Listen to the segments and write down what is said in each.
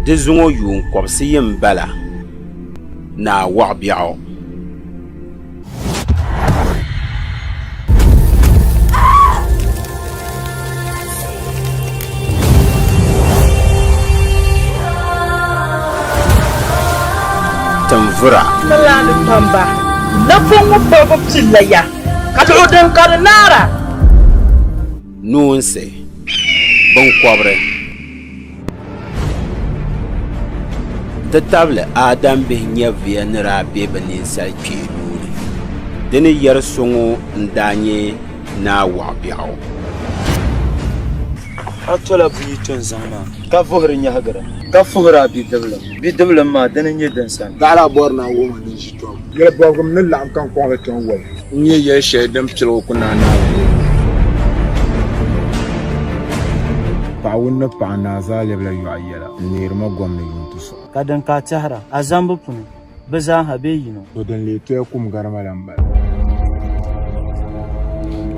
Di zuŋɔ yuun kɔbisiyi m-bala, Naa Wɔɣibiɛɣu. Tinvura. Tilani kpamba, napɔŋ ŋɔ palibu pilila ya, ka luɣi din ka di naara. Noonsi, biŋkɔbiri. Ti tabili Adam bihi nyɛviya ni daa be bɛ ninsal kpee nuu ni. Di ni yɛri so ŋɔ n-daa nyɛ Naa Wɔɣibiɛɣu. A tola buyi to n-zaŋ maa, ka vuhiri nyɛhigira, ka fuhiri a bidibilim. Bidibilim maa, dini n-nyɛ din sani. Daɣila bɔri ni a wuhi ma ni n ʒi tɔbu. Yɛli bɔbigim ni laɣim ka n kɔŋ li ti n wali. N-nyɛ yɛl shɛli din piligi ku naai Naawuni yɛligu. Paɣ wun ni paɣ naa zaa lɛbila yɔɣu yɛla n-neeri ma gom ni yuntisuɣu. Ka din ka a tɛhira, a zambu puni, bɛ zaa ha bee yino? To din lee toya kum gari ma la m-bala.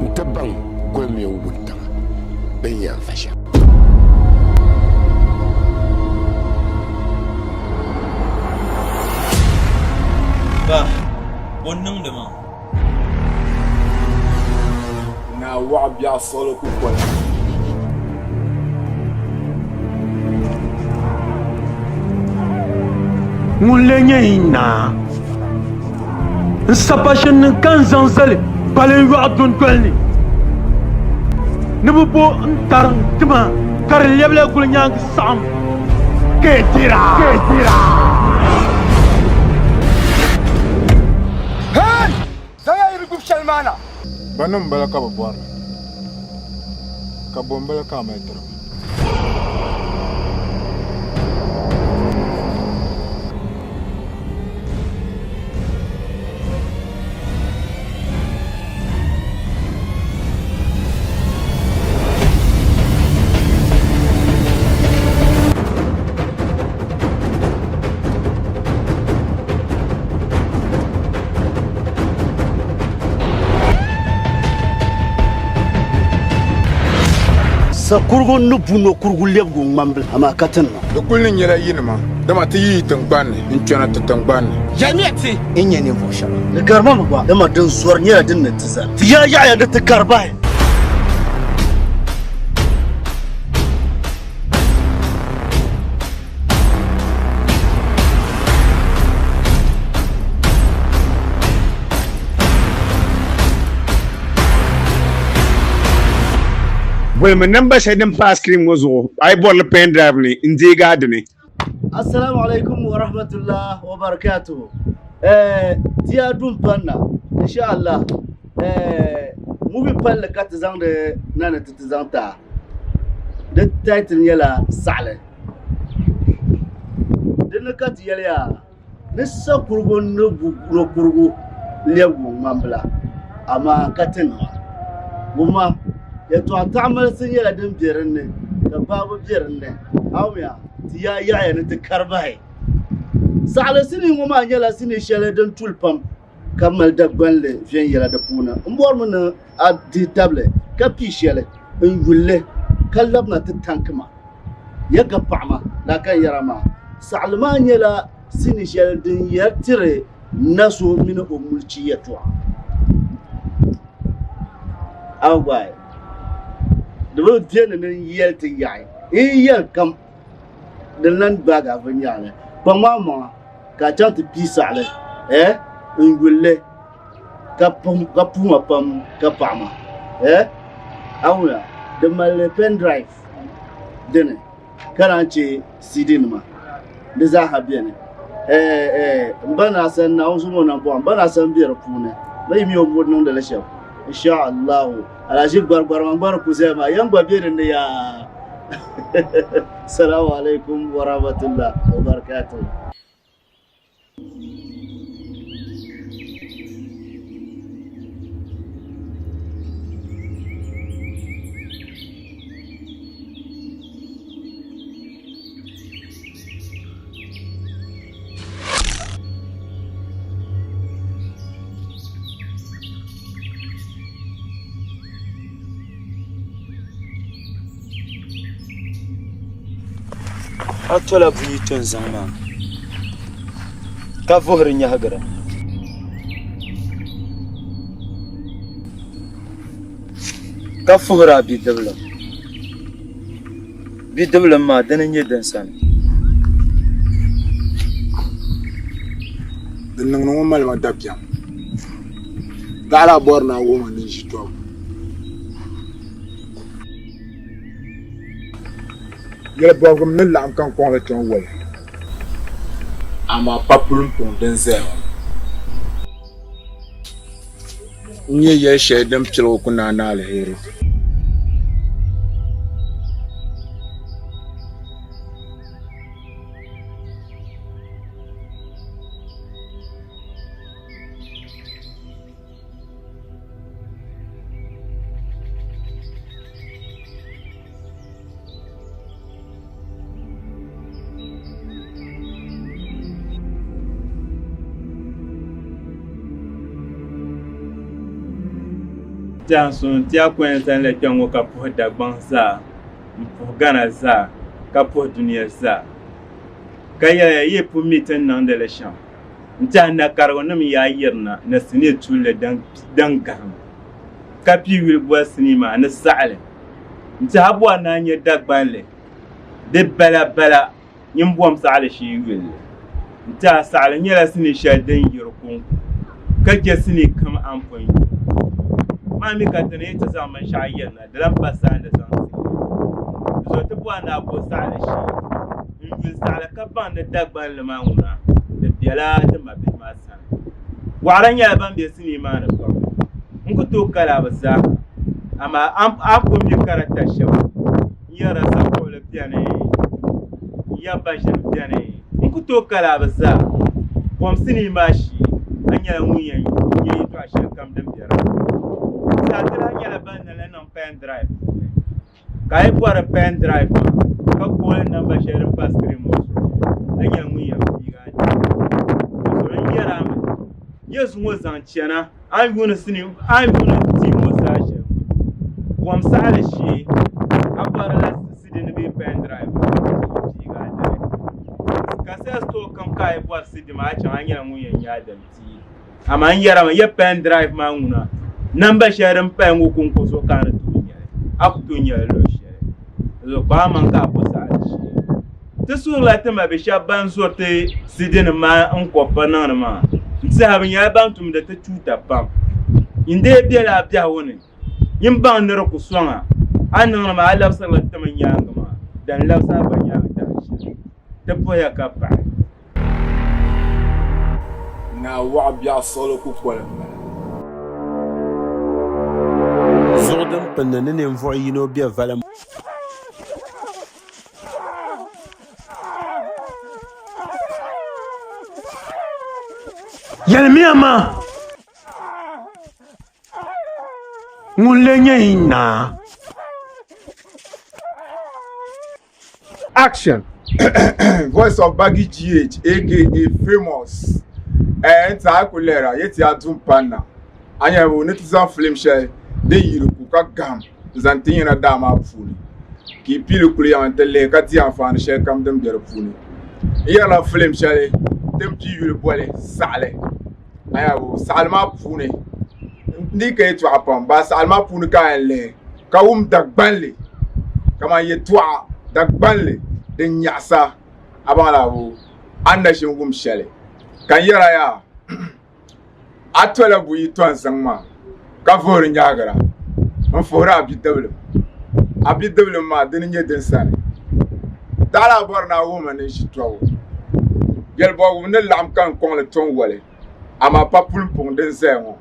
N-ti baŋ goli mini wuntaŋa bɛ ni yɛn va shɛm. Ba, bɔ n-niŋdi maa? Naa wɔɣ biɛɣu siɣili kukoli. Ŋun lee nyɛ yi naa? N sapashinnim ka n zaŋ zali Balinyɔɣu dundoli ni ni bɛ bo n-tariŋ ti ma ka di lɛbila gulinyaangi saɣim ka yi dira. Hey! Zaŋya yi ni gbubi shɛli maa na. Bannim m-bala ka bɛ bɔri li, ka bɔ m-bala ka a mali tiri ba? Sakurugu ni bu nɔkurugu lɛbigu ŋmambila, amaa ka ti niŋ. Di kul ni nyɛla yinima, dama ti yi yi tiŋgbani ni n-kpɛna ti tiŋgbani ni. Yɛlimiya ti n nyɛ ninvuɣ shɛba. Di gari ma mi gba, dama din zɔri nyɛla din ni ti zani. Ti yaa yaɣiya ni ti kari bahi. Bolimi namba shɛli din pa a screen ŋɔ zuɣu a yi bɔri li pen drive ni n-deegi a dini. Assalamu alaikum wa rahmatullah wa barakatuhu. Eh, tiya dun panna, insha Allah. Eh, movie palli ka ti zaŋdi na ni ti ti zaŋ ti a. Di title nyɛla Saɣili. Di ni ka ti yɛliya ni sakurugu ni bu nɔkurugu lɛbigu ŋmambila amaa ka ti niŋa. Wumma yɛtɔɣa taɣimalisi nyɛla din be din ni ka baabu be din ni. Awumiya ti yaa yaɣiya ni ti kari bahi. Saɣili sinii ŋɔ maa nyɛla sinii shɛli din tuli pam ka mali Dagbanli viɛnyɛla di puuni. M bɔrimi ni a dihi tabili ka pii shɛli n-yuli li ka labina ti tanki ma. Ya ka paɣa ma laa ka n yɛra maa. Saɣili maa nyɛla sinii shɛli din yɛri tiri na so mini o mulichi yɛtɔɣa. A gbaai di bi beni ni n yɛli ti yaɣi n yɛli kam din lan gbaagi a viɛnyɛla. Kpaŋ maa maŋa ka a chaŋ ti pii saɣili eh n-yuli li ka puhi ma pam ka paɣi ma eh a wumya di mali pen drive dini ka naan chɛ CD nima di zaaha beni eh eh m ba naa sani Naawuni zuŋɔ nambɔɣu m ba naa sani be di puuni bɛ yi mi o ni niŋdi li shɛm insha Allahu alaʒi gbarigbarima n gba ni ku zaya maa yɛn gba be din ni yaa Salamu alaikum wa rahmatullah wa barakatuh. A tola buyi to n-zaŋ maa, ka vuhiri nyɛhigira. Ka fuhiri a bidibilim. Bidibilim maa dini n-nyɛ din sani. Din niŋdi ŋɔ mali ma dabiɛm. Taɣila a bɔri ni a wuhi ma ni n ʒi tɔbu. Yɛli bɔbigim ni laɣim ka n kɔŋ li tɔŋ wali. Amaa pa pulimpuŋ din zaya ŋɔ. N-nyɛ yɛl shɛli din piligi ku naai ni aliheri. Tɛha n ti a kɔya zani la kpɛŋŋo ka puhi Dagbaŋ zaa m-puhi Ghana zaa ka puhi dunia zaa ka yɛliya yi pun mi ti ni niŋdi li shɛm n-tɛha nakarigunima yaa yirina ni sinii tulli din gahim ka pii yuli boli sinii maa ni saɣili n-tɛha bɔri ni a nya Dagbanli di bala bala nyin bom saɣili shee yuli li. N-tɛha saɣili nyɛla sinii shɛli din yiri kɔŋko ka che sinii kam a ni pun yuli. Maa mi ka ti ni yi ti zaŋ binshɛɣu yirina di lan pa saandi zaŋ ti li. Di zuɣu ti bɔri ni a bo saɣili shee n-yuli saɣili ka baŋ ni Dagbanli maa ŋuna di bela ti mabihi maa sani. Waɣila nyɛla ban be sinii maa ni pam. N ku tooi kali a bi zaa amaa a ni pun mi karata shɛba n yɛrila sakuɣili beni n ya baʒini beni n ku tooi kali a bi zaa. Bom sinii maa shee a nyɛla ŋun yɛn nya yɛltɔɣa shɛli kam din be di puuni. Zaa ti lahi nyɛla ban ni niŋ pen drive puuni. Ka a yi bɔri pen drive maa ka kooli namba shɛli din pa screen ŋɔ zuɣu a nyɛla ŋun yɛn piigi a dini. Dinzuɣu n yɛri a mi Yesu ŋɔ zaŋ chana a ni yuuni sinii a ni yuuni tiim ŋɔ saha shɛli ŋɔ bom saɣali shee a bɔrila CD ni bee pen drive ka a piigi a dini. Kasɛt store kam ka a yi bɔri CD maa a chaŋ a nyɛla ŋun yɛn nya a dini ti. Amaa n yɛra mi ya pen drive maa ŋuna namba shɛli din paya ŋɔ konko zuɣu ka a ni tooi nyɛli a ku tooi nyɛli luɣu shɛli di kpaŋ maŋ ka a bo saɣali shee ti suurila ti ma bi shɛba ban zori ti CD nim maa n kɔpiri niŋdi maa n tiɛha bi nyɛla ban tumdi ti tuuta pam n dee bela a biɛhigu ni nyin baŋ ni di ku sɔŋ a a ni niŋdi maa a labisirila timi nyaangi maa din labisi a gba nyaangi dahin shɛli ti puhiya ka paɣi. Naa waɣa biɛɣu siɣili kukoli m-bala. Zuɣu din pindi ni ninvuɣ yino be vali. Yɛlimiya ma, ŋun lee nyɛ yi naa? Action! Voice of Baggy GH aka Famous Eh, n ti a ku lihira yɛ ti a du m-panna a nyɛla bɛ ni ti zaŋ film shɛli din yiri ku ka gahim n-zaŋ ti yina daa maa puuni ka yi piili kuli yaŋ n-ti lihi ka di anfaani shɛli kam din be di puuni n yɛrila film shɛli din pii yuli boli saɣili Ayawo saɣili maa puuni n dii ka yɛltɔɣa pam baa saɣili maa puuni ka a yɛn lihi ka wum Dagbanli kamani yɛltɔɣa Dagbanli din nyaɣisa a baŋ la bo a ni na ʒini wum shɛli ka n yɛra yaa a tola buyi to n ziŋ maa ka vuhiri nyaɣigira n fuhiri a bidibilim a bidibilim maa dini n nyɛ din sani taɣala a bɔri ni a wuhimi ni ʒi tɔbu yɛli bɔbigu ni laɣim ka n kɔŋli to n wali amaa pa pulimpuŋ din zaya ŋɔ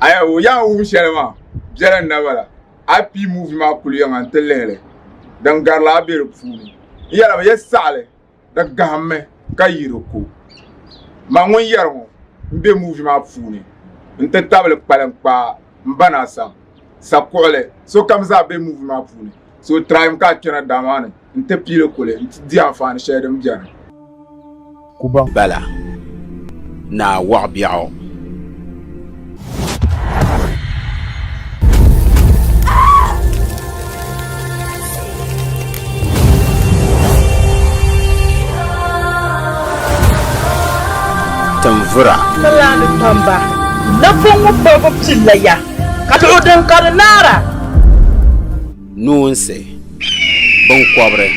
aya o yaa wum shɛli maa biɛla n na bala a pii muuvi maa kuli yiŋa n ti lihili din garila a be di puuni n yɛla bi yɛ saɣali di gahimmi ka yi di ko ma ŋun yɛri ŋɔ n be muuvi maa puuni n ti tabili kpalim kpaa n ba na sam sakuɣili sokam zaa be muuvi maa puuni so tryim ka a kpɛna daa maa ni n ti piili kuli n ti di anfaani shɛli din beni. Bala, Naa Wɔɣibiɛɣu. Tinvura. Talaani kpamba, napɔŋ ŋɔ kparibu pilila ya, ka duɣu din ka di naara. Noonsi, biŋkɔbiri.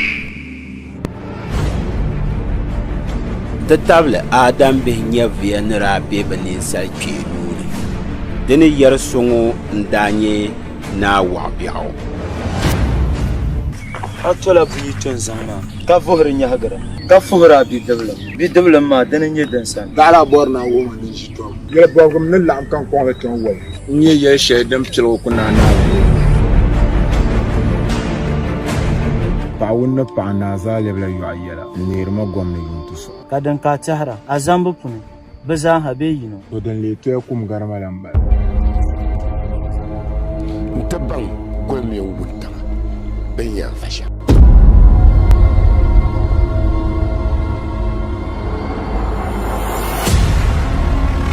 Ti tabili Adam bihi nyɛviya ni daa be bɛ ninsal kpee nuu ni. Di ni yɛri so ŋɔ n-daa nyɛ Naa Wɔɣibiɛɣu. A tola buyi to n-zaŋ maa, ka vuhiri nyɛhigira, ka fuhiri a bidibilim. Bidibilim maa, dini n-nyɛ din sani. Daɣila a bɔri ni a wuhi ma ni n ʒi tɔbu. Yɛli bɔbigim ni laɣim ka n kɔŋ li chaŋ wali. N-nyɛ yɛl shɛli din piligi ku naai Naawuni yɛla. Paɣ wun ni paɣ naa zaa lɛbila yɔɣu yɛla n-neeri ma gom ni yuntisuɣu. Ka din ka a tɛhira, a zambu puni, bɛ zaaha bee yino? To din leei toya kum gari ma la m-bala. N-ti baŋ goli mini wuntaŋa bɛ ni yɛn va shɛm.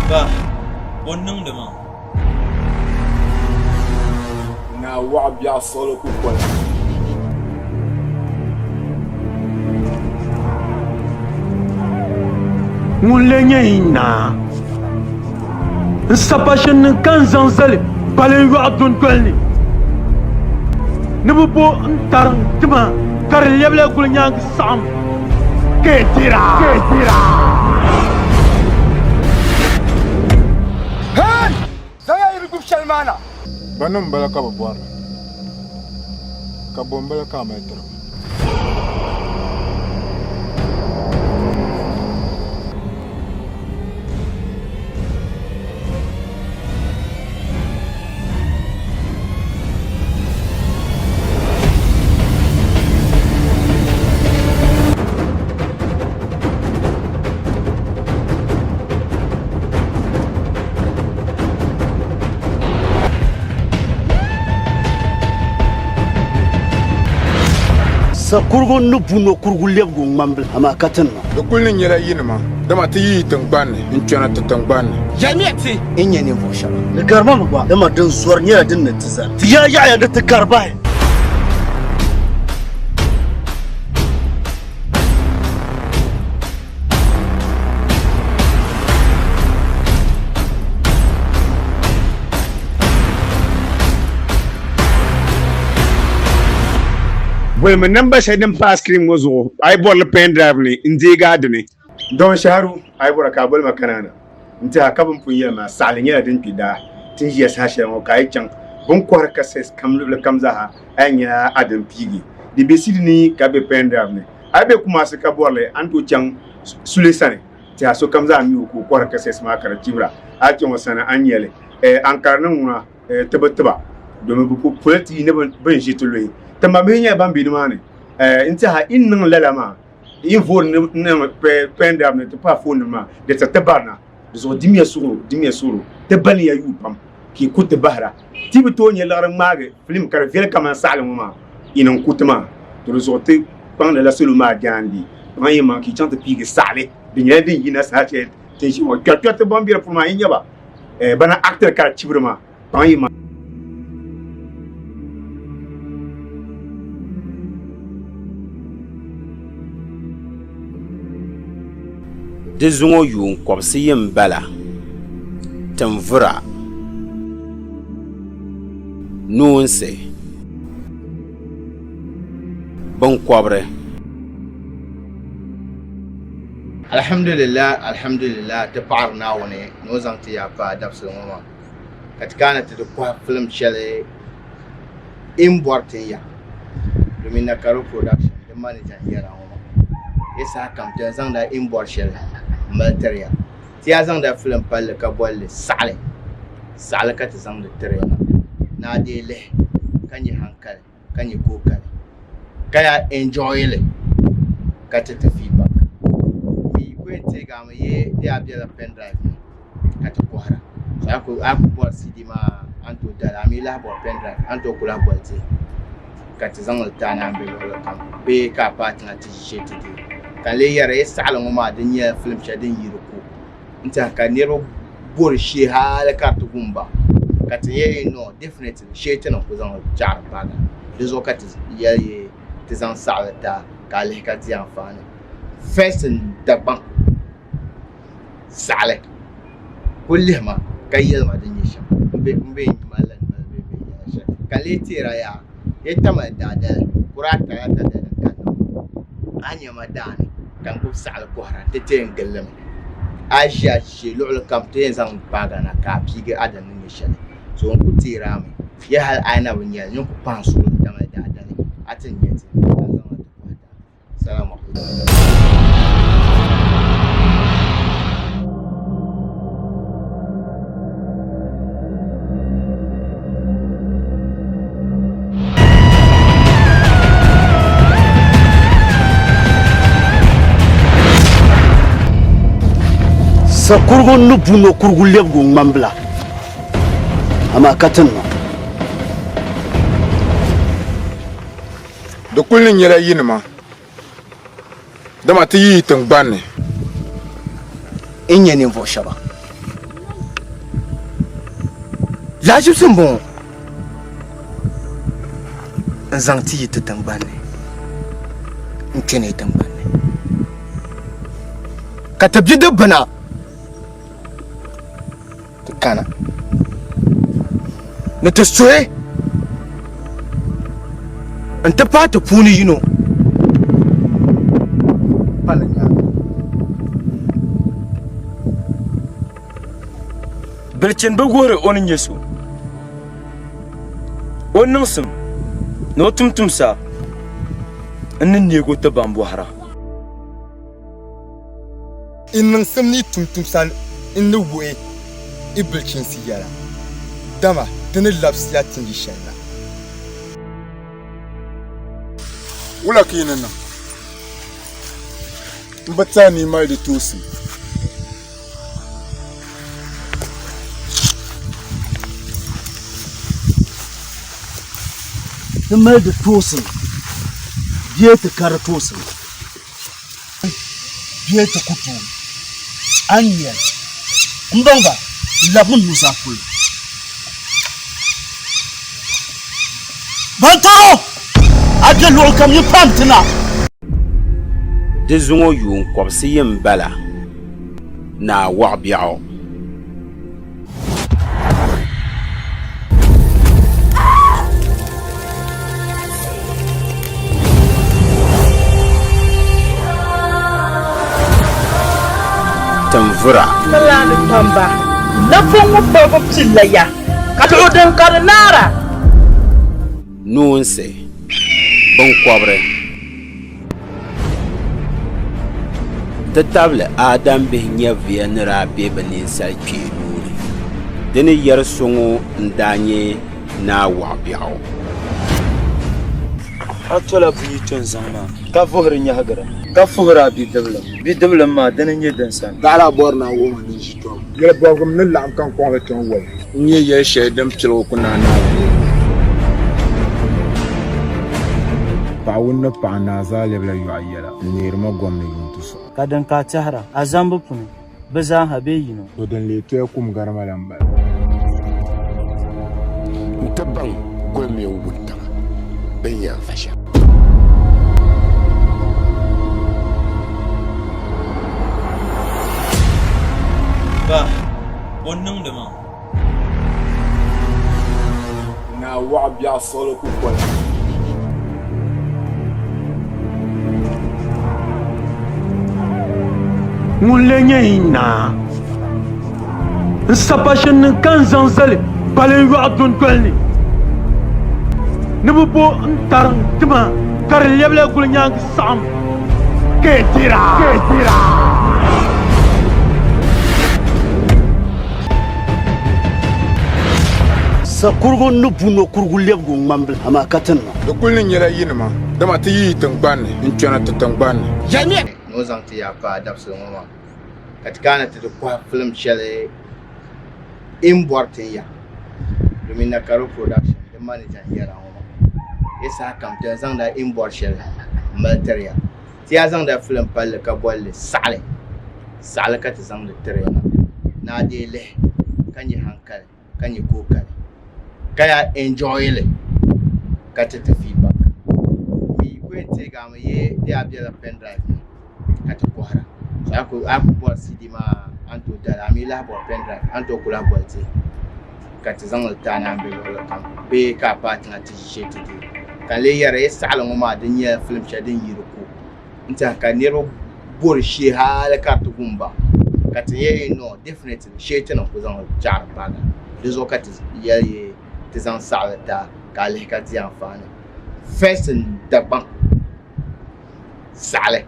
Ba, bɔ n-niŋdi maa? Naa wɔɣ biɛɣu siɣili kukoli. Ŋun lee nyɛ yi naa? N sapashinnim ka n zaŋ zali kpaliŋyɔɣu dundoli ni ni bɛ bo n-tariŋ ti ma ka di lɛbila gulinyaangi saɣim ka yi dira. Hey! Zaŋya yi ni gbubi shɛli maa na. Bannim m-bala ka bɛ bɔri li, ka bɔ m-bala ka a mali tiri ba? Sakurugu ni bu nɔkurugu lɛbigi o ŋmambila, amaa ka ti niŋ. Di kul ni nyɛla yinima, dama ti yi yi tiŋgbani ni n-kpɛna ti tiŋgbani ni. Yɛlimiya ti ni nyɛ ninvuɣ shɛba. Di gari ma mi gba, dama din zɔri nyɛla din ni ti zani. Ti yaa yaɣiya ni ti kari bahi. Bolimi namba shɛli din pa screen ŋɔ zuɣu a yi bɔri li pen drive ni n-deegi a dini. Don Shaharu, a yi bɔra ka a boli ma Kanaana n-tɛha ka bɛ ni pun yɛli ma saɣili nyɛla din kpi daa. Ti ni ʒiya saha shɛli ŋɔ ka a yi chaŋ bɛ ni kɔhiri kasɛs kam luɣili kam zaaha a yɛn nyɛla a din piigi. Di be CD ni ka be pen drive ni. A yi be Kumasi ka bɔri li a ni tooi chaŋ Sule sani tɛha sokam zaa mi o ka o kɔhiri kasɛs maa ka di chibira. A yi chaŋ o sani a ni nya li. Ankara ni ŋuna ti bi tiba domi bɛ ku poli ti ni bɛ ni ʒi ti luhi. Ti mamihi nyɛla ban be nimaani n-tɛha yi ni niŋ lala maa yi voori ni niŋ pen drive ni ti paai foon nim maa di ti ti barina. Di zuɣu dimiya suɣuro, dimiya suɣuro, ti baliya yuui pam ka yi ku ti bahira. Ti bi tooi nya liɣiri ŋmaagi filim ka di viɛli kaman saɣili ŋɔ maa, yi niŋ kuti maa. To di zuɣu ti kpaŋdila salo maa jaande kpaŋ yi maŋ ka yi chaŋ ti piigi saɣili. Di nyɛla din yina saha shɛli ti ni ʒi ŋɔ. Kpɛrikpɛriti ban be di puuni maa yi nya ba, bana actiri ka di chibiri maa kpaŋ yi maŋ. Di zuŋɔ yuun kɔbisiyi m-bala, tinvura, noonsi, biŋkɔbiri. Alhamdulillah Alhamdulillah ti paɣiri Naawuni ni o zaŋ ti yaa paai dabisili ŋɔ maa ka ti kana ti ti kɔhi filim shɛli in bɔri tin ya domin Nakaro production di manager n yɛra ŋɔ maa yi saha kam ti zaŋda in bɔri shɛli m mali tiri ya ti yaa zaŋda filim palli ka boli li saɣili saɣili ka ti zaŋdi tiri ya ni a deei lihi ka nya hankali ka nyɛ kookali ka yaa enjoy li ka ti ti feedback mi ku yɛn teegi a mi yee di yaa bela pen drive ni ka ti kɔhira so a ku a ku bɔri CD maa a ni tooi dali a mi lahi bɔri pen drive a ni tooi ku lahi boli ti ka ti zaŋ li ti a ni a ni be luɣili kam bee ka a paai tiŋa ti ʒi shee ti deei ka n lee yɛri yi saɣili ŋɔ maa di nyɛla film shɛli din yi di ko n tɛha ka niriba bori shee hali ka di ti gu m-ba ka ti yɛli no definitely shee ti ni ku zaŋ chaɣiri paagi a. Di zuɣu ka ti yɛli yi ti zaŋ saɣili ti a ka a lihi ka di anfaani. First in Dagbaŋ. Saɣili kuli lihi ma ka yɛli ma din nyɛ shɛm n be n be n malila n mali bee bee yɛla shɛli ka n lee teera yaa yi tamali daadali kuri ata la ta dali din kanna ŋɔ a ni nya ma daani ka n gbubi saɣili kɔhira nti ti yɛn gili li mi a yi ʒiya ʒe luɣili kam ti yɛn zaŋ paagi a na ka a piigi a dini ni nyɛ shɛli so n ku teeri a mi ya hali a yi na bi nya li nyin ku kpahim suɣili tamali daadali a ti ni nya ti ka zaŋ li ti kɔhi daa. Salamu Sakurugu ni bu nokurugu lɛbigu ŋmanibila, amaa ka ti niŋ. Di kul ni nyɛla yinima, dama ti yi yi tiŋgbani ni. N nyɛ ninvuɣ shɛba. Lahaʒibisi m-bɔŋɔ n-zaŋ ti yi ti tiŋgbani ni n-kpe ni yi tiŋgbani ni, ka ti bidibbina ti kana ni ti suhi n-ti paai ti puuni yino pali nyaaŋa. Bilichini bi wuhiri o ni nyɛ so, o niŋsim ni o tumtumsa n-ni neeg o ti bambɔhira. I niŋsim ni yi tumtumsa n-ni wuhi yi bilichinsi yɛla, dama di ni labisiya tinji shɛli na. Wula ka yi ni niŋ? M bi tɛhi ni yi mali di toosim. Ti mali di toosim bee ti ka di toosim? Bee ti ku tooi a ni yɛli, M baŋ ba, n labimi n nuzaa polo. Bantoro! A be luɣili kam yi paam ti na. Di zuŋɔ yuun kɔbisiyi m-bala, Naa Wɔɣibiɛɣu. Tinvura. Talaani kpamba, napɔŋ ŋɔ kparibu pilila ya, ka luɣ din ka di naara. Noonsi, binkɔbiri. Ti tabili Adam bihi nyɛviya ni daa be bɛ ninsal kpee nuu ni. Di ni yɛri so ŋɔ n-daa nyɛ Naa Wɔɣibiɛɣu. A tola buyi to n-zaŋ maa, ka vuhiri nyɛhigira, ka fuhiri a bidibilim. Bidibilim maa, dini n-nyɛ din sani. Daɣila a bɔri ni a wuhi ma ni n ʒi tɔbu. Yɛli bɔbigim ni laɣim ka n kɔŋ li ti n wali. N-nyɛ yɛli shɛli din piligi ku naai Naawuni yɛli. Paɣa wun ni paɣa naa zaa lɛbila yɔɣu yɛla n-neeri ma gom ni yuntisuɣu. Ka din ka a tɛhira, a zambu puni, bɛ zaaha bee yino? To din lee toya kum gari ma la m-bala. N-ti baŋ goli mini wuntaŋa bɛ ni yɛn va shɛm. Ba, o niŋdi maa. Naa wɔɣ biɛɣu siɣili kukoli. Ŋun lee nyɛ yi naa? N sapashinnim ka n zaŋ zali balinyɔɣu dundoli ni ni bɛ bo n-tariŋ ti ma ka di lɛbila gulinyaangi saɣim ka yi dira. Sakurugu ni bu nɔkurugu lɛbigu ŋmanibila, amaa ka ti niŋ. Di kul ni nyɛla yinima, dama ti yi yi tiŋgbani ni n-kpɛna ti tiŋgbani ni. Yɛlimiya ni o zaŋ ti yaa paai dabisili ŋɔ maa ka ti kana ti ti kɔhi filim shɛli in bɔri tin ya domin Nakaro Production di manager n-yɛra ŋɔ maa. Yi saha kam ti yɛn zaŋda in bɔri shɛli m-mali tiri ya. Ti yaa zaŋda filim palli ka boli li saɣili. Saɣili ka ti zaŋdi tiri ya ni a deei lihi ka nya hankali ka nya kookali ka yaa enjoy li ka ti ti feedback. Mi ku yɛn teegi a mi yi di yaa bela pen drive ni ka ti kɔhira. So a ku bɔri CD maa A ni tooi dali, a mi lahi bɔri pen drive, a ni tooi ku lahi boli ti ka ti zaŋ li ti a ni a ni be luɣili kam bee ka a paai tiŋa ti ʒishee ti deei. Ka n lee yɛri ya saɣili ŋɔ maa din nyɛla filim shɛli din yi di ko n-tɛha ka niriba bori shee hali ka di ti gum ba ka ti yɛli no definitely shee ti ni ku zaŋ li chaɣiri paagi di zuɣu ka ti yɛli ya ti zaŋ saɣili ti a ka a lihi ka di anfaani. First n Dagbaŋ saɣili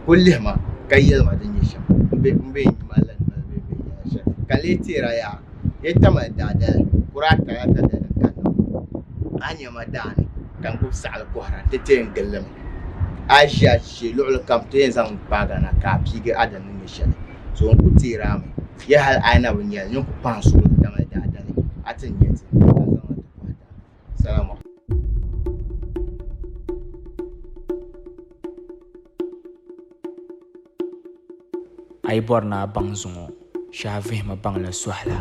kuli lihi ma ka yɛli ma din nyɛ shɛm m be n malila noli bee bɛ nyɛla shɛli ka lee teera yaa yi tamali daadali kuri ata ata dali din kanna ŋɔ a ni nya ma daani ka n gbubi saɣili kɔhira nti ti yɛn gili li mi a yi ʒi a ʒishee luɣili kam ti yɛn zaŋ paagi a na ka a piigi a dini ni nyɛ shɛli so n ku teeri a mi ya hali a yi na bi nya li nyin ku pahi n suɣili tamali daadali a ti ni nya ti ka n zaŋ li ti kɔhi daa Salamu. A yi bɔri ni a baŋ zuŋɔ, shee a vihimi baŋ li sɔhila.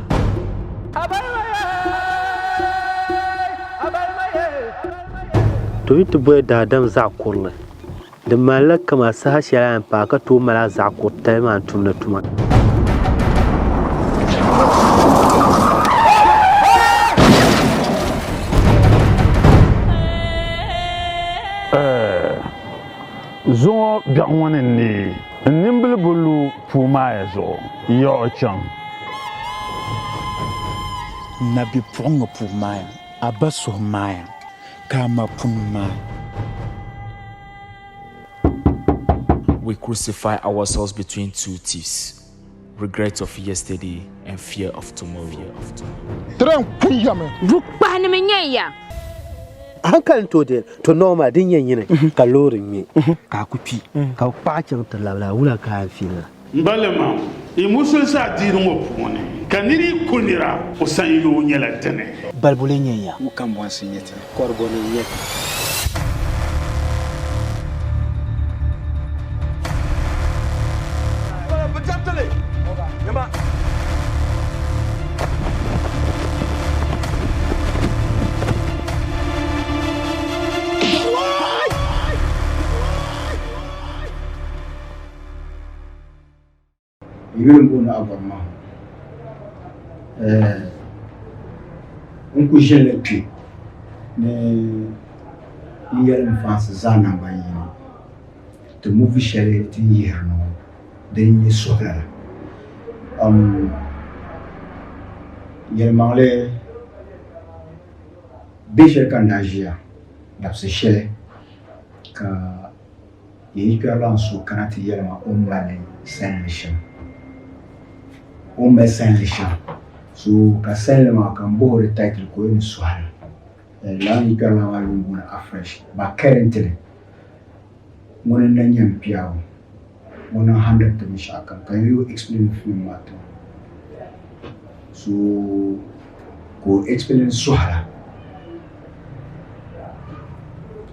To yi ti boli daadam zaɣ kurili, di malila kaman saha shɛli a ni paai ka tooi mali a zaɣ kuritali maa n-tumdi tuma. Zuŋɔ biɛɣu ŋɔ ni n neei n nimbili bi lu puu maaya zuɣu yaɣi chaŋ. N na bipuɣiŋga puu maaya, a ba suhu maaya, ka a ma puni maai. We crucify ourselves between two thieves, regret of yesterday and fear of tomorrow. Tren kun yami. Bukpahinima n-nyɛ ya. A hankali ni tooi deei to normal din yɛn nyini ka loori ŋme ka a ku kpi ka bɛ kpaɣi chaŋ ti labila wula ka a yɛn fiili la. M balima, yi musulinsi adiini ŋɔ puuni, ka nir yi ku nira, o sanyoo nyɛla dini. Balibu lee nyɛ ya? Wu kambɔnsi n-nyɛ ti. Kɔrigoni n-nyɛ ti. N yuli m-booni Abɔrima. N kuli ʒinila kpe ni n yɛli n faansi zaa nangban yini ti movie shɛli ti ni yihiri ni ŋɔ din n-nyɛ Suhula la. Yɛlimaŋli be shɛli ka n daa ʒiya dabisi shɛli ka Yi yi kpɛrila n so kana ti yɛli ma o ni mali salinli shɛm, o ni mali salinli shɛm. So ka salinli maa ka m bɔh o di title ka o yɛli ni Suhal. Lala yi kpɛrila maa yuli m-booni Afresh but currently ŋuni n-na nyɛ m piɛɣu ŋuni n-handiri ti binshɛɣu kam ka n yi o explain film maa ti ma. So ka o explain Suhal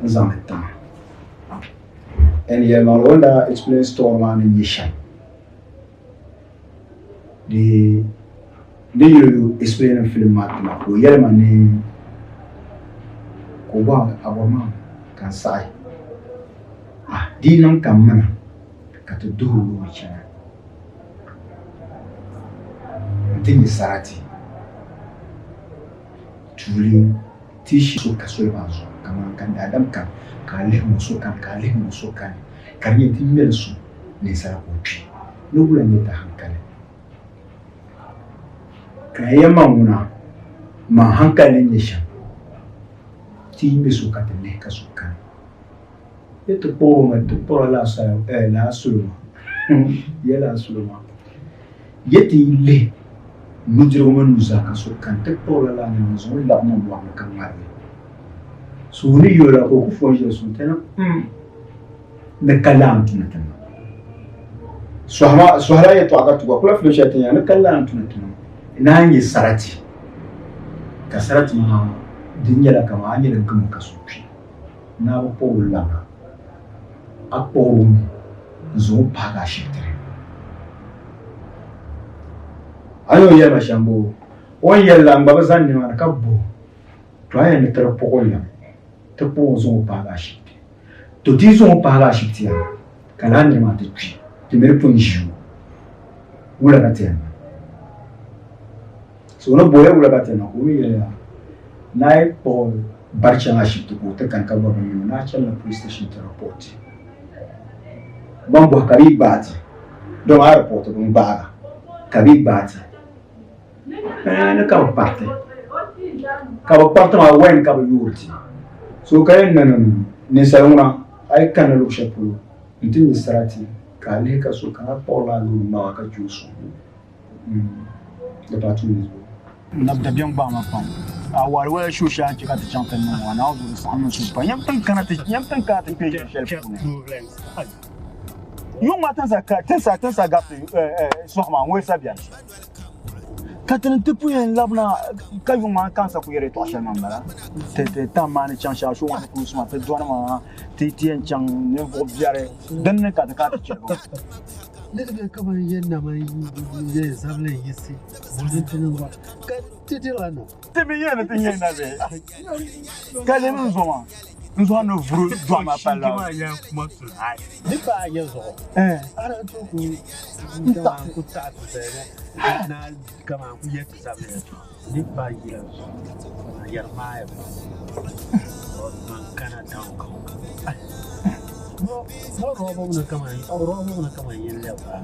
n-zaŋ li ti ma. And yɛlimaŋli o ni daa explain story maa ni nyɛ shɛm di di yuli explain film maa ti ma ka o yɛli ma ni ka o bɔhi a bɔri maa ka n saɣi ah di yi niŋ ka m mina ka ti duhi loori chana n-ti nya sarati tuuli Ti shi so ka soli maa zuɣu kaman ka daadam kani, ka a lihi ŋɔ so kani, ka a lihi ŋɔ so kani, ka di nyɛ ti ŋmɛli so ninsala ka o kpi. Ni wula n-nyɛ ti hankali? Ka a yɛli ma ŋuna, Man hankali ni nyɛ shɛm, ti yi ŋme so ka ti lihi ka so kani, yi ti kpuɣir o mi, ti kpuɣirila lala solo maa, ya lala solo maa. Yi ti yi lihi nudirigu mini nuzaa ka so kani, ti kpuɣirila lala nira n-zaŋ o labi niŋ mɔɣu ni ka ŋmarigi. So o ni yi o la ka o ku fo n-ʒiya so n-ti na, M ni ka lala n-tuni ti niŋ. Sɔhila yɛtɔɣa ka ti gba kula fili shɛli ti nya ni ka lala n-tuni ti niŋ. Naan nyɛ sarati, ka sarati maa di nyɛla kaman a nyɛla gamo ka so kpi. Naa bi kpuɣi o labira, a kpuɣiri o mi n-zaŋ o paagi ashibiti ni. A ni o yɛli ma shɛm boo? O ni yɛli la, n gba bi zani nimaani ka bɔh o, To a yɛn ni ti di kpuɣi o labi, ti kpuɣi o zaŋ o paagi ashibiti. To ti yi zaŋ o paagi ashibiti yaa, ka lala nira maa ti kpi, ti mi di pun ʒi o. Wula ka ti yɛn niŋ? So o ni boli wula ka ti yɛn niŋ ka o mi yɛliya ni a yi kpuɣi bari chaŋ ashibiti ka o ti kani ka bɔri bini niŋ o ni a chanila police station ti report. Ban bɔhi ka bɛ yi gbaai ti dama a report bi ni gbaag a ka bɛ yi gbaai ti ni ka bɛ kpariti ka bɛ kpariti maa when ka bɛ yoori ti so ka yɛn niŋ ninsali ŋuna a yi kanna luɣ shɛli polo nti nya sarati ka a lihi ka so kana kpuɣirila a loori ŋmaag a ka chɛ o sɔŋ di paai 2 minutes bɔ. N dabiɛm gbaai ma pam. A wari waya shuu shɛli a ni chɛ ka ti chaŋ ti niŋ ŋɔ, Naawuni zuɣu di saɣim n suhu pam. Nyam tiŋ kana ti nyam tiŋ kana ti kpe ʒi shɛli puuni. Yuŋ maa tinsa ka tinsa tinsa gariti sɔɣu maa ŋɔ sa bɛni. Ka ti ni ti pun yɛn labina ka yuŋ maa ka n sa ku yɛri yɛtɔɣ shɛli maa m-bala. Ti ti tam maa ni chaŋ shɛli a ŋɔ ti kuli suma ti dɔni maa ti ti yɛn chaŋ ninvuɣ biɛri din ni ka ti kana ti chɛrigi ŋɔ. Niriba kaman yɛn na man yɛn zabili n-yiɣisi nti niŋ ba, ka ti dirila na. Ti mi yɛn ni ti nyɛ na bee? Ka lemi n zo maa, n zo a ni vuri dɔɣi maa palli la. Di paai ya zuɣu, a daa tooi ku n ku taɣi ti zali na kaman ku yɛli ti zabili yɛltɔɣa. Di paai yila zuɣu, a yɛri maaya pam, man kana town ka o ka. Bo rɔba ŋuna kaman rɔba ŋuna kaman yɛn lɛbi ba.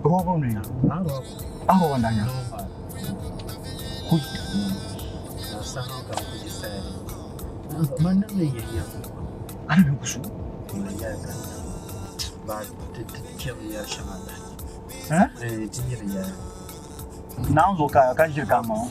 Rɔba ŋuna ya? A rɔba. A rɔba n-daa nya? Kui. Ka saha ka ku yi saya ni. Man niŋ ni yɛn yɛm. A ni bɛ ku su? Ŋuna yɛli ka ba ti kpɛbi yɛri shɛŋa bahi. Eh? Ti nyiri yɛli. Naawuni zuɣu ka ka ʒiri ka maŋ.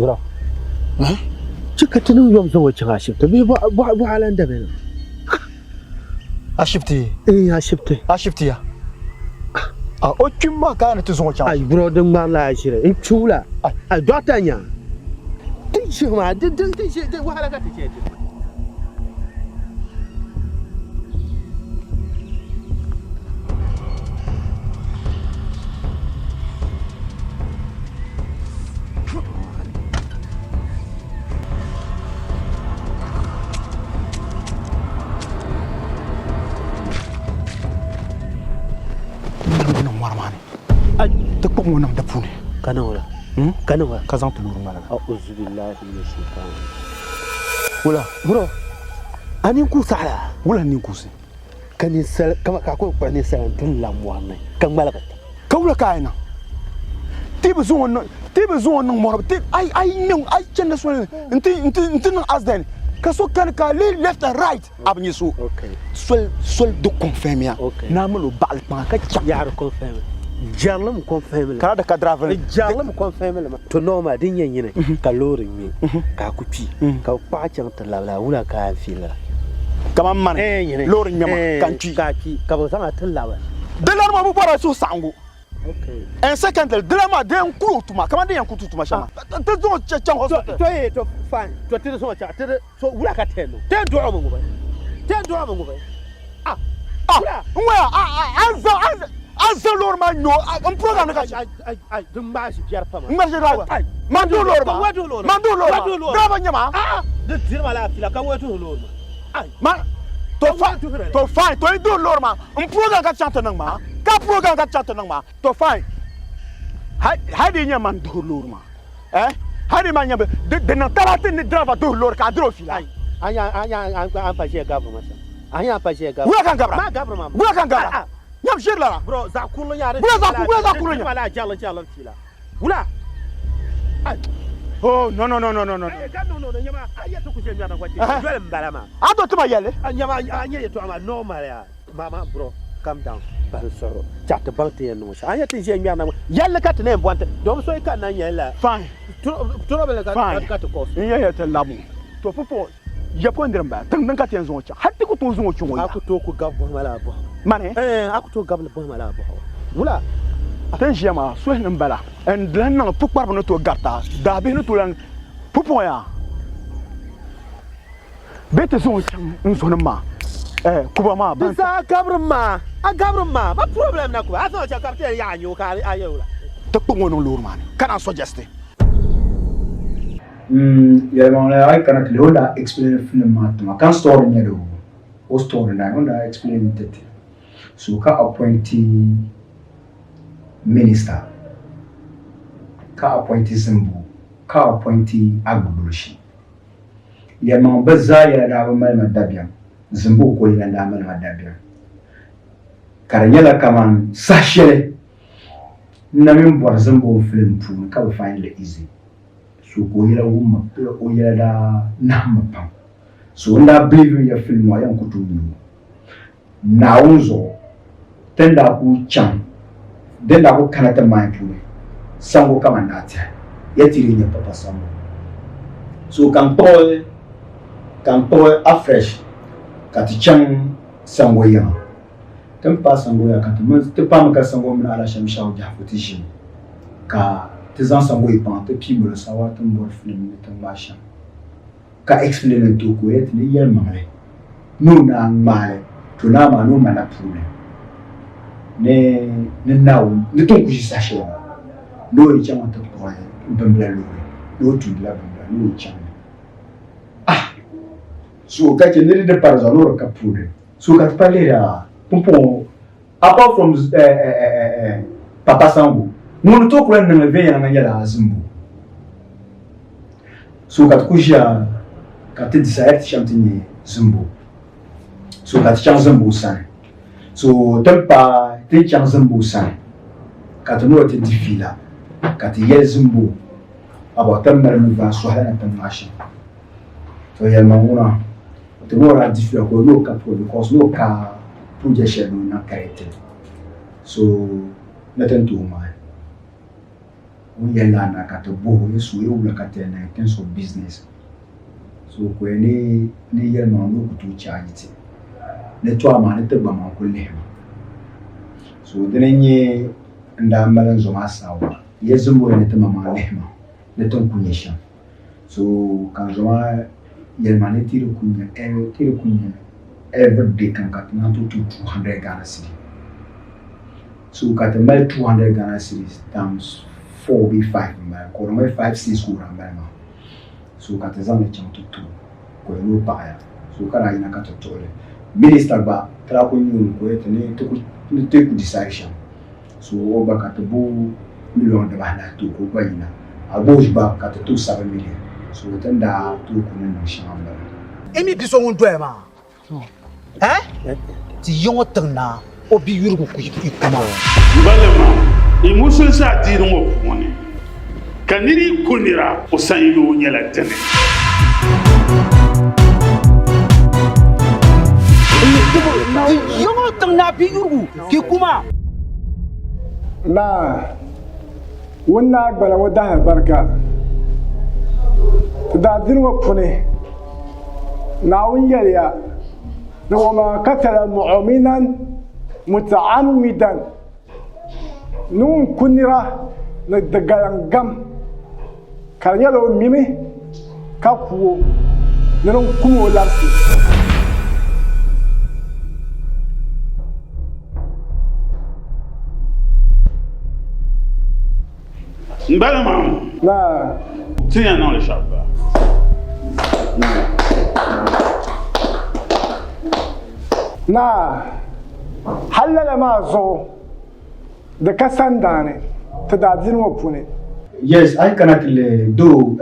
Yura. Chɛ ka ti niŋ yom zaŋ o chaŋ ashibiti bee bɔɣa lan dabi na. Ashibiti? Ee, ashibiti. Ashibiti ya? A o kpim maa ka a ni ti zaŋ o chaŋ? Ai, bro, din ŋmarila a ʒiri. N kpi o la. Ai, dɔɣita nya. Ti ʒihi maa, di, di, di, di wahala ka ti chɛ ti. Ti kpuɣi ŋɔ niŋ di puuni. Ka niŋ la? Ka niŋ la? Ka zaŋ ti loori ŋmaligi. A'uzu billahi mina shaitan. Wula? Bro, a nini ku saɣila? Wula n nini kuusi? Ka ninsal, kama ka a kuli kpuɣi ninsal n-ti n lam mɔri ni ka ŋmaligi. Ka wula ka a yi niŋ? Ti bi zaŋ o niŋ, ti bi zaŋ o niŋ mɔri, ti, a yi, a yi niŋ, a yi chani soli ni nti, nti, nti niŋ accident ka so kani ka a leei left and right, a bi nya so. Soli, soli di confirm ya ni a mali o baɣili kpaŋa ka chaŋ. Yaha di confirm li. Jɛrilim confirm li. Ka di ka driver li. Jɛrilim confirm li maa. To normal din yɛn nyini ka loori ŋme ka a ku kpi ka bɛ kpaɣi chaŋ ti labila wula ka a feel la? Kaman mani loori ŋme ma ka n kpi. Ka a kpi ka bɛ zaŋ a ti labi. Di lana maa bi bɔri a suhusaɣiŋgu. And secondly, di lana maa di yɛn kuli o tuma kaman di yɛn ku ti tuma shɛm maa. Ti zaŋ o chaŋ hospital. To ye to fine to ti zaŋ o chaŋ ti so wula ka ti yɛn niŋ? Ti yɛn dɔɣi o mi ŋubi? Ti yɛn dɔɣi o mi ŋubi? Ah ah n ŋɔya a a a zaŋ a zaŋ loori maa nyo n program ni ka chɛ. Ai ai din ŋmaai ʒi biɛri pam. N ŋmaai ʒi driver. Man duhi loori maa. Man duhi loori maa. Driver n nyɛ maa. Ah di diri ma laafila ka ŋɔ duhi loori maa. Ai. Ma to fine to fine to yi duhi loori maa n program ka chaŋ ti niŋ maa ka program ka chaŋ ti niŋ maa to fine hali di nyɛ man duhi loori maa eh hali di man nyɛ di niŋ talaati ni driver duhi loori ka a diri o fiila. Ai a nya a nya a pa ʒiya gabiri ma shɛm. A nya a pa ʒiya gabiri. Wula ka n gabira? Ma gabiri ma. Wula ka n gabira? Nyam ʒiri lala. Bro, zaɣ kurili nya Wula zaɣ wula zaɣ kurili nya. Wala jarli jarli fila. Wula. Ai. Oh, no, no, no, no, no, no. Ka niŋ niŋ nyɛma a yɛ ti ku ʒe ŋmɛrina gba chɛ doli n bala maa. A do tima yɛli. Nyɛma a nyɛ yɛtɔɣa maa normal yaa. Mama bro, calm down. Bahi n suhiro. Chaɣ ti baŋ ti yɛn niŋ shɛm. A nyɛ ti ʒe ŋmɛrina ŋɔ. Yɛlli ka ti na yɛn bɔnti. Dom so yi kanna n-yɛn la. Fine. Trouble ka Fine. ka ti cause. N yɛn yɛli ti labi ŋɔ. To pupɔ ya pɔ n-diri m-bala. Tiŋ din ka ti yɛn zaŋ o chaŋ. Hali ti ku tooi zaŋ o chaŋ o A ya. ku tooi ku gabi buhima laa bɔhigu. Mani? Ɛɛn, a ku tooi gabili buhima laa bɔhigu. Wula? Ti ni ʒiya maa suhili m-bala. N lahi niŋ pukpariba ni tooi garita. Daabihi ni tooi lahi pupɔŋ yaa. Bee ti zaŋ o chaŋ n zonim maa eh kuba maa Di zaa gabrim maa, a gabrim maa, ma problem na kuba, a zaŋ o chaŋ ka bɛ ti yɛn yaɣi a nyoo ka a yɛli wula? Ti kpuɣi ŋɔ niŋ loori maa ni ka naan suggest. Yɛlimaŋli a yi kana ti lihi o ni daa explain film maa ti ma ka n story nyɛli o o story line o ni daa explain ti ti so ka appointi minister ka appointi Zimbu ka appointi Agboboloshi. Yɛlimaŋli bɛ zaa yɛla daa bi mali ma dabiɛm, zimbu ko yɛla n-daa mali ma dabiɛm. Ka di nyɛla kaman saha shɛli n na mi bɔri zimbu n filim puuni ka bi find li easy. So ka o yɛla wum ma, o yɛla daa nahim ma pam. So n daa believe mi ya filim maa yɛn ku tooi nya o. Naawuni zuɣu ti ni daa kul chaŋ din daa kul kana ti mind puuni sango kaman daa tɛhi ya ti di nyɛ papa sango. So ka n kpuɣi ka n kpuɣi afresh ka ti chaŋ sango yiŋa. Ti ni paai sango yiŋa ka ti mini ti paami ka sango mini Alashɛm Shahu Jahafu ti ʒini ka ti zaŋ sango yi kpaŋa ti pii molo saawara ti ni bɔri filim ni ti ŋmaai shɛm. Ka explain n ti o ka o yɛli ti ni yɛlimaŋli ni o naan ŋmaali to naa maa ni o ma na puuni ni ni Naawuni ni ti ni ku ʒi saha shɛli ŋɔ ni o yi chaŋ ti kpuɣi bimbila loori ni o tumdila bimbila ni o yi chaŋ ni ah so ka chɛ ni di di pari zuɣu ni o di ka puuni so ka ti pa lihiri a pumpɔŋɔ apart from Papa Sango ŋun ni tooi kuli niŋli viɛnyɛliŋga nyɛla Zimbo. So ka ti ku ʒiya ka ti decide ti chaŋ ti nyɛ Zimbo. So ka ti chaŋ Zimbo sani. So ti ni paai ti ni chaŋ Zimbo sani ka ti ni o ti di fiila ka ti yɛli Zimbo about ti ni mali movie sɔhila ni ti ŋmaai shɛm. To yɛlimaŋ ŋuna ti ni o daa di fiila ka o ni o ka polo because ni o ka project shɛli ni o niŋ correctly. So ni ti ni tooi ŋmaai. O ni yɛli lala na ka ti bɔh o ni so ya wula ka ti yɛn niŋ in terms of business. So ka o yɛli ni ni yɛlimaŋli ni o ku tooi charge ti. Ni to amaa ni ti gba maa n-kuli lihi ma. So dini n-nyɛ n daa mali n zo maa saawara. Ya zimbo ya ni ti maŋmaŋ lihi ma ni ti ni ku nya shɛm. So ka n zo maa yɛli ma ni ti di ku nya ti di ku nya everyday kam ka ti naan tooi tum 200 Ghana cedi. So ka ti mali 200 Ghana cedis times 4 bee 5 m-bala ka o di mali 5 6 ka o daa mali maa. So ka ti zaŋ li chaŋ ti ti o ka o yɛli ni o paɣiya. So ka daa yina ka ti tuɣi li. Minister gba ti daa kuli nya o mi ka o yɛli ti ni ti ku ni ti ku decide shɛm. So o gba ka ti bo million dibaanahi ti o ka o gba yina. Agboosh gba ka ti ti o 7 million. So ti ni daa tooi ku ni niŋ shɛŋa m-bala. N mi bi so ŋun doya maa, eh? Ti yi ŋɔ tiŋ naa, o bi yurigu ku yi kuma o. Balima, yi musulinsi adiini ŋɔ puuni, ka nir yi ku nira, o sanyoo nyɛla dini. Ti yi ŋɔ tiŋ naa bi yurigu ki kuma. Naa, ŋun naa gbana ŋɔ dahi alibarika. Ti daadiini ŋɔ puuni, Naawuni yɛliya ni waman katala mu'uminan muta'ammidan ni ŋun ku nira ni di galiŋ gam ka di nyɛla o mimi ka ku o ni din kum o labisi. M bala maa Naa. Ti yɛn niŋli shɛm ba. Naa, hali lala maa zuɣu di ka sandaani ti daadiini ŋɔ puuni. Yes, a yi kana ti lihi doo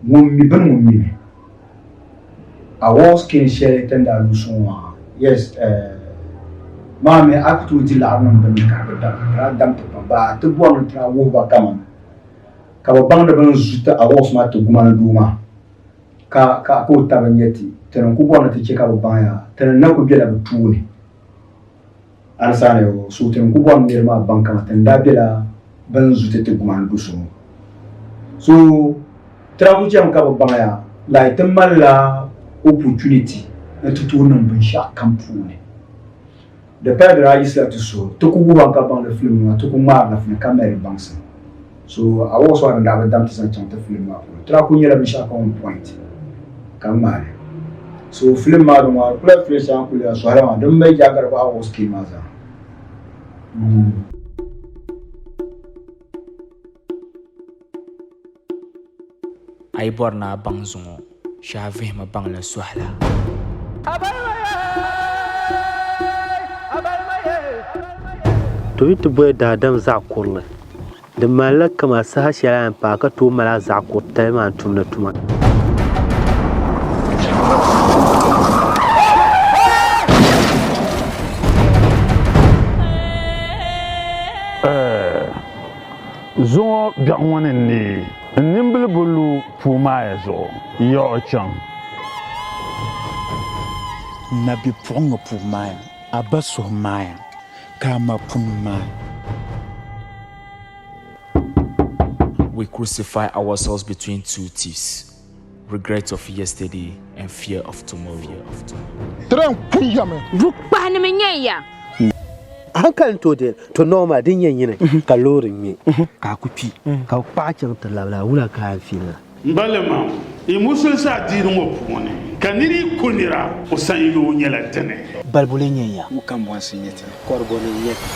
ŋun mi bini ŋun mi mi. Awards kin shɛli ti ni daa lu suŋ maa, yes, maa mi a ku tooi di laɣiri niŋ bini ni ka di bi dam, di daa dam ti pam, ba ti bɔri ni ti daa wuhi ba kaman Ka bɛ baŋdi bɛ ni zu ti Awɔs maa ti gumani doo maa, ka ka o taba nya ti, ti ni ku bɔri ni ti chɛ ka bɛ baŋ ya, ti ni na kul bela bɛ tooni. A ni saani o, so ti ni ku bɔri ni niriba maa baŋ kaman ti ni daa bela bɛ ni zu ti ti gumani do so ŋɔ. So ti daa kul chɛmi ka bɛ baŋ ya, like ti malila opportunity ni ti tooi niŋ binshɛɣukam puuni. Di paya di daa yiɣisila ti suhu, ti ku wuhi ba ka baŋ ni filim maa ti ku ŋmaarila fini ka mali baŋsim. So a wuhi so a ni daa bi dam ti zaŋ chaŋ ti filim maa polo. Ti daa kuli nyɛla binshɛɣu kam on point ka ŋmaai li. So filim maa di ŋɔ a kula filim shɛŋa kuli a sɔhila maa din mali jaagari gba a wuhi scale maa zaa. A yi bɔri ni a baŋ zuŋɔ, shee a vihimi baŋ li sɔhila. To yi ti boli daadam zaɣ kurili, di malila kaman saha shɛli a ni paai ka tooi mali a zaɣ kuritali maa n-tumdi tuma. Zuŋɔ biɛɣu ŋɔ ni n-neei n nimbili bi lu puu maaya zuɣu, yaɣ o chaŋ. N nabipuɣiŋga puu maaya, a ba suhu maaya, ka a ma puni maaya. We crucify ourselves between two thieves, regret of yesterday and fear of tomorrow. Tren kun yami. Bukpahinima n-nyɛ ya. A hankali ni tooi deei to normal din nyɛ nyini ka loori ŋme ka a ku kpi ka bɛ kpaɣi chaŋ ti labila a wula ka a yɛn fiili la. M balima, yi musulinsi adiini ŋɔ puuni, ka nir yi ku nira, o sanyoo nyɛla dini. Balibu lee nyɛ ya? Wu kambɔnsi n-nyɛ ti. Kɔrigoni n-nyɛ ti.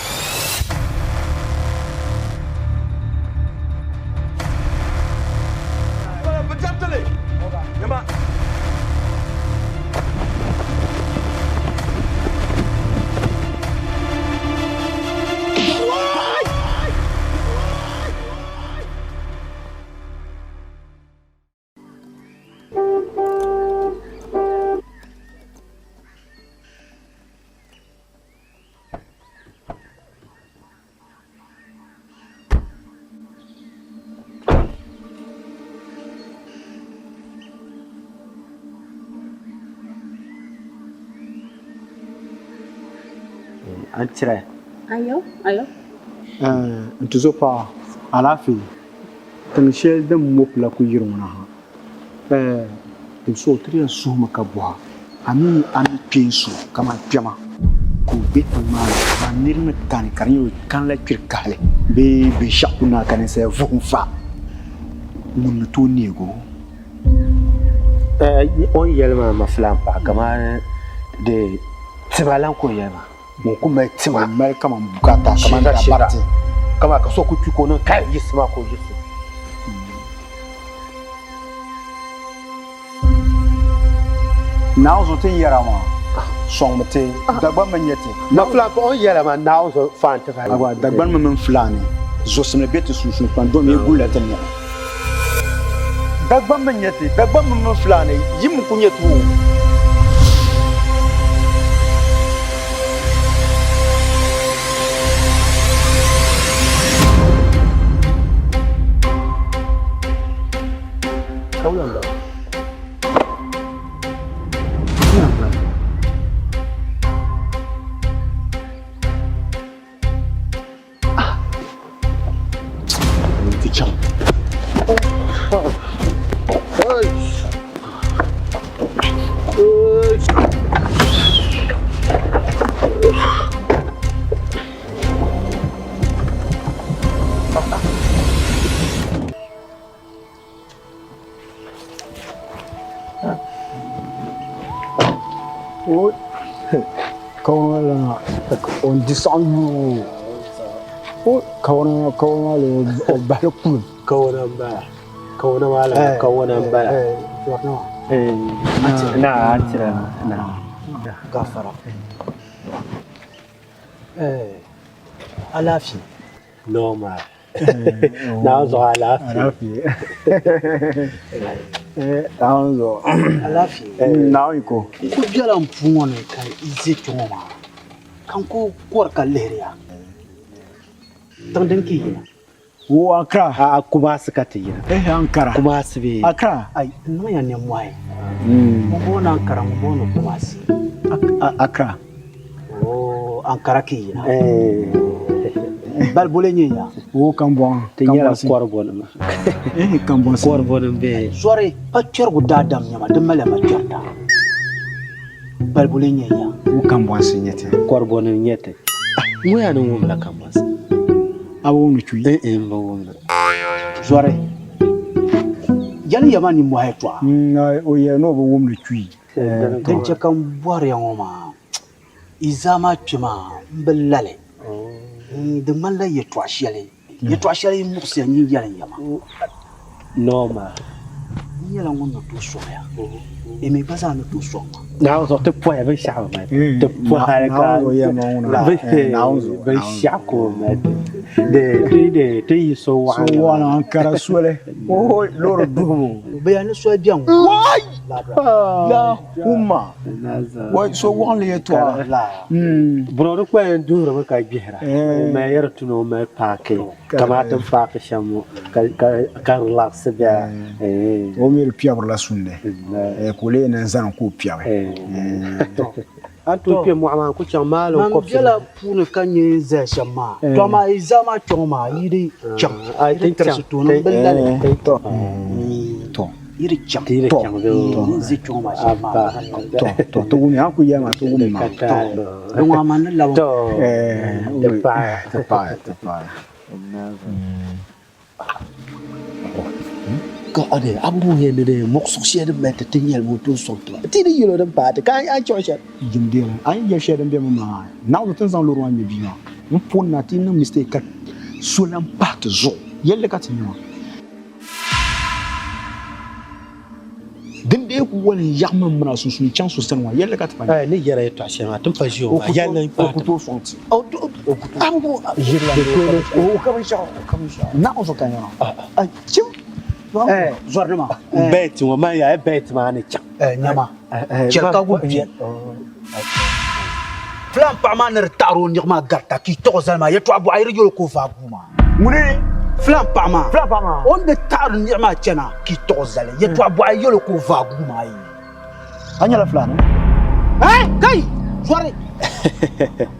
An tira. Ayo, ayo. N tuzopaɣa, alaafee, tiŋ shɛli din mɔpila ku yiri ŋɔ na ha, Timsoo ti di yɛn suhimi ka bɔha, a mi a ni kpeen so kaman kpɛma ka o be tiŋ maa ni, amaa nir ni kani ka di nyɛla o kanila kpiri kahili bee binshɛɣu ku naai ka ninsala vuhim fa, ŋun ni tooi neeg o? O ni yɛli maa ma filan paɣa kamani di tima lan ka o yɛli maa. Ŋun ku mali tima. Ŋun mali kaman bukaata, kaman dabariti. Kaman ka so ku kpi ka o niŋ kai yiɣisi maa ka o yiɣisi. Naawuni zuɣu ti ni yɛra maa, sɔŋmi ti, Dagbaŋ mi n-nyɛ ti. Ma filan paɣa o ni yɛra maa, Naawuni zuɣu faan ti bahi. Awa, Dagbaŋ mi mini Fulani zuɣusimli be ti sunsuuni pam domi yi gulila ti niɣi. Dagbaŋ mi n-nyɛ ti, Dagbaŋ mi mini Fulani yim n-ku nyɛ ti o. Ti chaŋ. Kawana o di saɣam yuui o kawana kawana maa lee o bahili kulim kawana n bala kawana maa la kawana n bala na a tira na gafara alaafee normal Naawuni zuɣu alaafee. Naawuni zuɣu. Alaafee. Naawuni yiko. N ku bela m puu ŋɔ ni ka yi ʒe kpe ŋɔ maa ka n ku kɔri ka lihiri ya. Tiŋ din ka yi yina. Wo Accra. A Kumasi ka ti yina. Eh Ankara. Kumasi bee. Accra. Ai n niŋ ya nimmɔhi. Ŋun booni Ankara ŋun booni Kumasi. Accra. Oh Ankara ka yi yina. Bali bole nyɛ ya. Wo Kambɔŋ. Ti nyɛla kɔribɔnima. Eh Kambɔnsi. Kɔribɔnim bee. Zɔri pa kpɛrigu daadam nyɛma di maliya ma kpɛrita. Bali bole nyɛ ya. Wo Kambɔnsi nyɛ ti. Kɔribɔnim nyɛ ti. Ŋɔ yaa ni wumla Kambɔnsi. A bi wumdi chui? Eh eh n bi wumda. Zɔri yɛli ya ma nimmɔhi yɛtɔɣa. O yɛli ni o bi wumdi chui. Din chɛ ka m bɔri ya ŋɔ maa, yi zaa maa kpe maa m bi lali. Di ŋmanila yɛtɔɣ shɛli, yɛtɔɣ shɛli yi muɣisi ya nyin yɛli n ya maa. Nɔɔma. N nyɛla ŋun ni tooi sɔŋ ya, yi mi gba zaa ni tooi sɔŋ ma. Naawuni zuɣu ti pɔhila binshɛɣu bi mali ti pɔhi hali ka binshɛɣu ka o mali ti ti yi so waɣinli So waɣinli Ankara soli loori duhibu. Bɛ yɛli ni soli beni ŋɔ. Wai! La umma. Wai so waɣinli yɛtɔɣa. Bro di kpɛli n duhirimi ka gbihira. O mali yɛri tuni o mali paaki kamani ti ni paaki shɛm ŋɔ ka relax bɛla. O mi di piɛbirila sundi ka o lee ni zani ka o piɛbi. A ni tooi kpe mɔɣu maa n-ku chaŋ maali Man n-kɔbisi bela puuni ka nyɛ n zaya shɛm maa. To amaa yi zaa maa kpe ŋɔ maa yi di chaŋ, yi di tirisi tooni m-bi lali. Yi di chaŋ, n zi kpe ŋɔ maa shɛm maa. To, ti wumya, a ni ku yɛli maa ti wummi maa. Di ŋɔ amaa n ni labi. Ti paɣiya. Ti paɣiya, ti paɣiya. Ka a de a bi wuhiya ni di muɣisigu shɛli din mali ti ti nyɛli ŋun tooi sɔŋ ti ba. Ti ni yɛl o din paai ti ka a ni chaŋ shɛli. Jimdeeri, a ni yɛli shɛli din be mi maa, Naawuni ti ni zaŋ loori maa ŋme bia maa m poni na ti niŋ mistake ka so lan pahi ti zuɣu. Yɛlli ka ti nya maa. Din dee ku wali n-yaɣi ma m-mini a sunsuuni chaŋ so sani maa, yɛlli ka ti pa nya. Ni yɛra yɛtɔɣ shɛli maa, ti ni pa ʒi o maa, yɛlli m-paai O ku ti. tooi sɔŋ ti. O ku tooi. Ʒiri la o ka binshɛɣu, o ka binshɛɣu. Naɣ zuɣu ka nya maa. Ai, chim! Zɔrinima. Bɛt ŋɔ man yaa bɛt maa ni chaŋ. Nyama, chɛli ka gu bia. Filan paɣa maa ni di taɣiri o niɣi maa garita ka yi tɔɣ o zali maa yɛtɔɣa buɣa yi di yɛl o ka o vaai guu maa. Ŋuni? Filan paɣa maa. Filan paɣa maa. O ni di taɣiri niɣi maa chana ka yi tɔɣ o zali yɛtɔɣa buɣa yi yɛl o ka o vaai guu maa yi. A nyɛla Fulani? Hey, kai! Zɔri!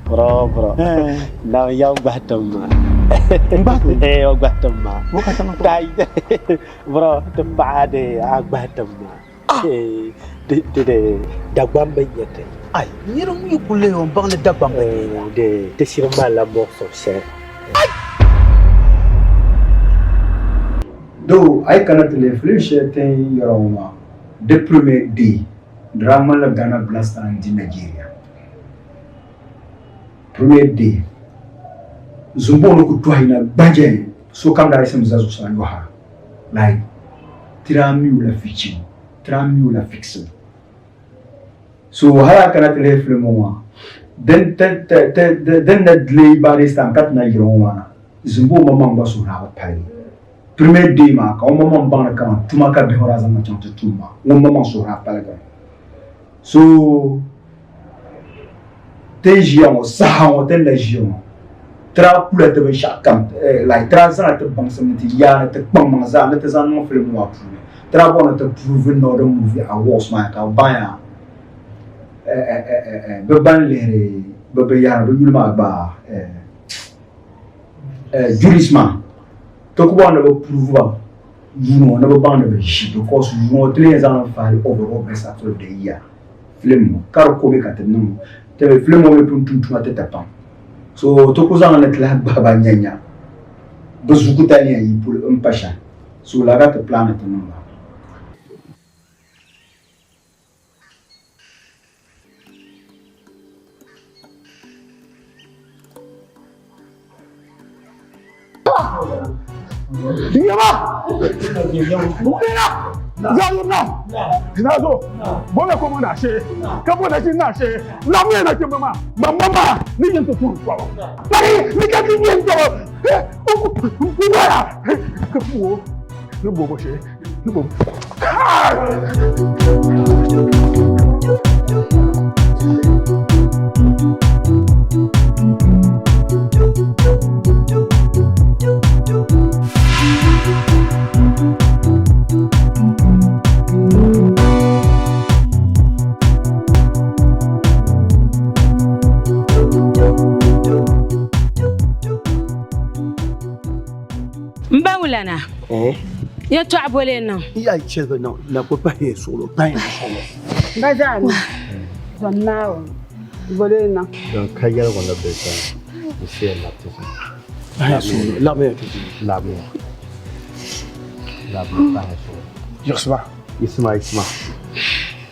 Bro, bro. Na ya gbahi tim maa. N gbahi tim? Eh, o gbahi tim maa. O ka tiŋ Tai. Bro, ti paɣa de a gbahi tim maa. Ti ti de Dagbaŋ bi nyɛ ti. Ai, nira ŋun yi kuli lihi o n-baŋ ni Dagbaŋ bi nyɛ ya. De ti shiri malila muɣisigu shɛli. Though a yi kana ti lihi film shɛli ti ni yɛra ŋɔ maa di premier day di daa ŋmanila Ghana Black Star n-di Nigeria premier day Zumbɔŋɔ ni ku tɔhi na gbajɛli sokam daa yiɣisimi za zuɣusaa yɔhira like ti daa mi o la fichibu ti daa mi o la fixibu so hali a kana ti lihi film ŋɔ maa din din na delay by this time ka ti na yiri ŋɔ maa na Zimbo maŋmaŋ gba suhu daa bi paligi premier day maa ka o maŋmaŋ baŋ ni kaman tuma ka bihi ŋɔ daa zaŋ ma chaŋ ti tum maa ŋun maŋmaŋ suhu daa paligimi so ti ni ʒiya ŋɔ saha ŋɔ ti ni na ʒiya ŋɔ ti daa kula ti binshɛɣu kam like ti daa zaŋla ti baŋsim ni ti yaa ni ti kpaŋmaŋ zaa ni ti zaŋ niŋ filim maa puuni ti daa bɔri ni ti prove Northern Movie Awards maa ka bɛ baŋya bɛ ban lihiri bɛ binyɛra bɛ yuli maa gba juries maa ti ku bɔri ni bɛ prove ba yuuni ŋɔ ni bɛ baŋ ni bɛ ʒi because yuuni ŋɔ ti ni yɛn zaŋ li fahi overall best actor of the year film ŋɔ ka di ko bɛ ka ti niŋ ti film ŋɔ mi pun tum tuma ti ti pam so ti ku zaŋ li ti lahi gbahi ba nya nya bɛ zuɣukutali yɛn yi polo m pa shɛm so lala ka ti plan ni ti niŋ ba. Yaba! Yawuna! Nazo! Bola ko na she! Ka bo na shi na she! La mu na shi mama! Mama ma! Ni yin to tu ko. Bari ni ka ti yin to. Wala! Ka bo. Ni bo bo she. Ni bo. Yɛltɔɣa boli n niŋ. Ya chɛli bi niŋ na ku pahi ya suɣulo pahi ya suɣulo. Ba zaa ni zɔn Naawuni boli n niŋ. Din ka yɛligu ni bɛ sani n shee labi ti sani. Pahi ya suɣulo labi ya ti sani. Labi ya. Labi ya pahi ya suɣulo. Yiɣisima. Yiɣisima yiɣisima.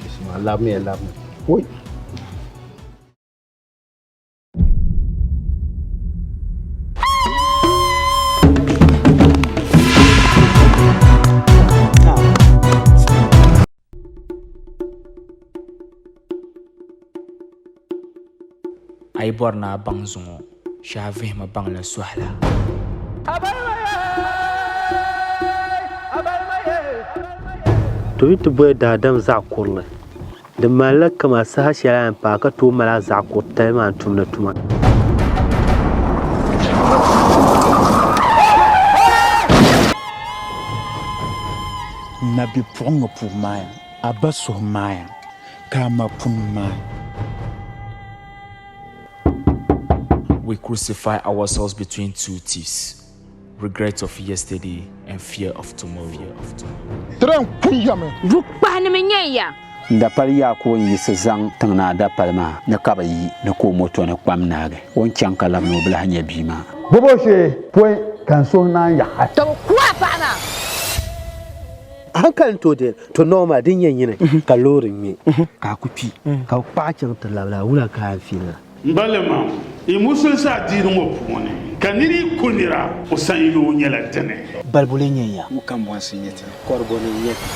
Yiɣisima labi ya labi ya. Oi. A yi bɔri ni a baŋ zuŋɔ, shɛhi vihimi baŋ li sɔhila. To yi ti boli daadam zaɣ kurili, Di malila kaman saha shɛli a ni paai ka tooi mali a zaɣ kuritali maa n-tumdi tuma. Nabipuɣiŋga puu maaya, a ba suhu maaya, ka a ma puni maai. We crucify ourselves between two thieves, regret of yesterday and fear of tomorrow. Tren kun yami. Bukpahinima n-nyɛ ya. N dapali Yaakubu n-yiɣisi zaŋ tiŋ naa dapali maa ni ka bɛ yi ni ka o moto ni kpam naagi. O ni chaŋ ka labina o bi lahi nya bia maa. Bobo shee pɔi ka n suhu naan yaɣi. Ka bɛ ku a paɣa maa. Hankali n-tooi deei to nɔɔ maa din yɛn nyini ka loori ŋme ka a ku kpi ka bɛ kpaɣi chaŋ ti labila wula ka a fiili la. M balima, yi musulinsi adiini ŋɔ puuni, ka nir yi ku nira, o sanyoo nyɛla dini. Balibu lee nyɛ ya? Wu kambɔnsi n-nyɛ ti. Kɔrigoni n-nyɛ ti.